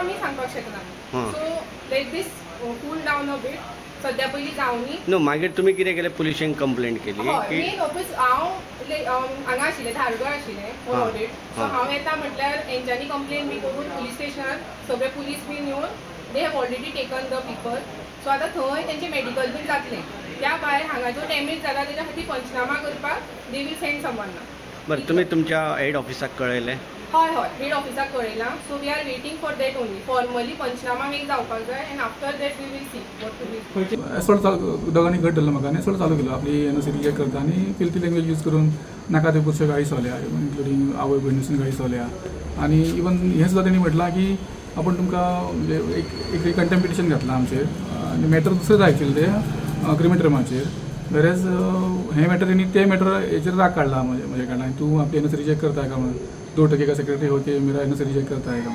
आमी सांगपाक शकना. So let this cool down a bit. सद्या पयलीं जावनी न्हू. मागीर तुमी कितें केलें? पुलिशेन कंप्लेंट केली? हय, मेन ऑफीस हांव हांगा आशिल्लें, धारगळ आशिल्लें फॉर ऑडिट. सो हांव येता म्हटल्यार हेंच्यांनी कंप्लेन बी करून पुलीस स्टेशनार सगळे पुलीस बीन येवन they have already taken the people. So आतां थंय तेंचें मेडिकल बीन जातलें. त्या भायर हांगा जो डॅमेज जाला तेच्या खातीर पंचनामा करपाक they will send someone. बरें, तुमी तुमच्या हेड ऑफिसाक कळयलें? हय हय, head ऑफिसाक कळयलां. So we are waiting for that only. Formally panchnama make जावपाक जाय and after that we will see what to be. Assault दोगांनी घट धरलो म्हाका आनी असोल्ट चालू केलो. आपली एनओसी रिजेक्ट करता आनी फिल्थी लँग्वेज यूज करून नाका त्यो खुबश्यो गाळी सोल्या, इन्क्लुडींग आवय भयणीसून गाळी सोल्या. आनी इवन हें सुद्दां तेणी म्हटलां की आपूण तुमकां म्हणजे एक कंटेम्प्ट पिटिशन घातलां आमचेर आनी मॅटर दुसरें एक्चुअली ते क्रिमिटरमाचेर. वेरेज हें मॅटर तेणी तें मॅटर हेचेर राग काडला म्हजे कडल्यान, तूं आपली एनओसी रिजेक्ट करता काय म्हणून, 2% का सेक्रेटरी हो के मेरा एनओसी रिजेक्ट करता है का.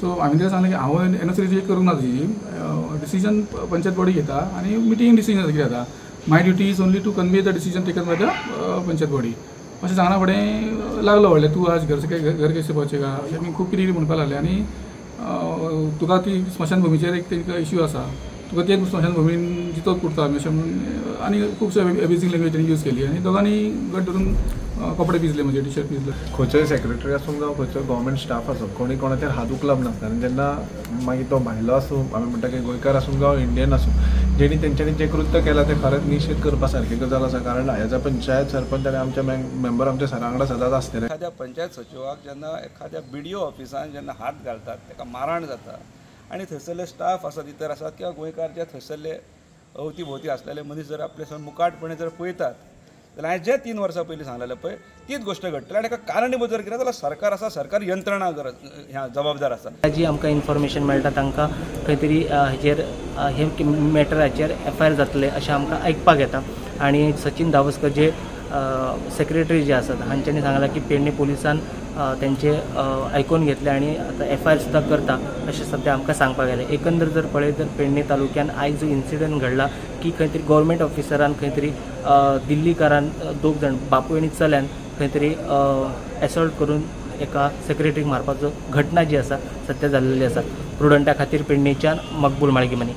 सो हांवें ताका सांगलें की हांव एनओसी रिजेक्ट करूंक ना, तुजी डिसिजन पंचायत बॉडी घेता आनी मिटींग डिसिजन कितें जाता. My duty is only to convey the decision taken by the panchayat body. अशें सांगना फुडें लागलो व्हडलें तूं आज घर घर कैसे पहुंचेगा अशें आमी खूब कितें कितें म्हणपाक लागलें. आनी तुका ती स्मशानभुमीचेर एक तांकां इश्यू आसा, तुका ते स्मशानभुमीन जितो पुरता आमी अशें म्हणून आनी खुबशे एब्युजींग लँग्वेज तेणी यूज केली आनी दोगांनी घट धरून कपडे पिजले, म्हजे टी शर्ट पिजले. खंयचोय सेक्रेटरी आसूंक जावं खंयचोय गव्हर्मेंट स्टाफ आसूं, कोणी कोणाचेर हात उखलप नासता. आनी जेन्ना मागीर तो भायलो आसूं, आमी म्हणटा की गोंयकार आसूंक जावं इंडियन आसूं, जेणी तेंच्यांनी जें कृत्य केलां तें खरेंच निशेध करपा सारकी गजाल आसा. कारण एज अ पंचायत सरपंच आनी आमचे मेंबर आमच्या सरा वांगडा सदांच आसतले. एखाद्या पंचायत सचिवाक जेन्ना एखाद्या बीडीओ ऑफिसान जेन्ना हात घालतात ताका माराण जाता आनी थंयसरले स्टाफ आसा भितर आसात किंवा गोंयकार जे थंयसरले अवती भोवती आसलेले मनीस जर आपले मुकाटपणे जर पळयतात जाल्यार हांवें जे 3 वर्सां पयलीं सांगलेलें पळय तीच गोश्ट घडटली. आनी ताका कारणीभूत जर कितें जाल्यार सरकार आसा, सरकार यंत्रणा गरज ह्या जबाबदार आसा. जी आमकां इन्फॉर्मेशन मेळटा तांकां खंय तरी हेजेर हे मॅटराचेर एफआयआर जातले अशें आमकां आयकपाक येता. आनी सचिन धावस्कर जे सेक्रेटरी जे आसात हांच्यांनी सांगलां की पेडणे पुलिसान तेंचे आयकून घेतले आनी आतां एफआयआर सुद्दां करता अशें सद्या आमकां सांगपाक गेलें. एकंदर जर पळयत तर पेडणे तालुक्यान आयज जो इन्सिडंट घडला की खंय तरी गव्हर्मेंट ऑफिसरान खंय तरी दिल्लीकारान 2 जाण बापूय आनी चल्यान खंय तरी एसॉल्ट करून एका सेक्रेटरीक मारपाचो घटना जी आसा सद्या जाल्लेली आसा. प्रुडंटा खातीर पेडणेच्यान मकबूल माळगीमनी.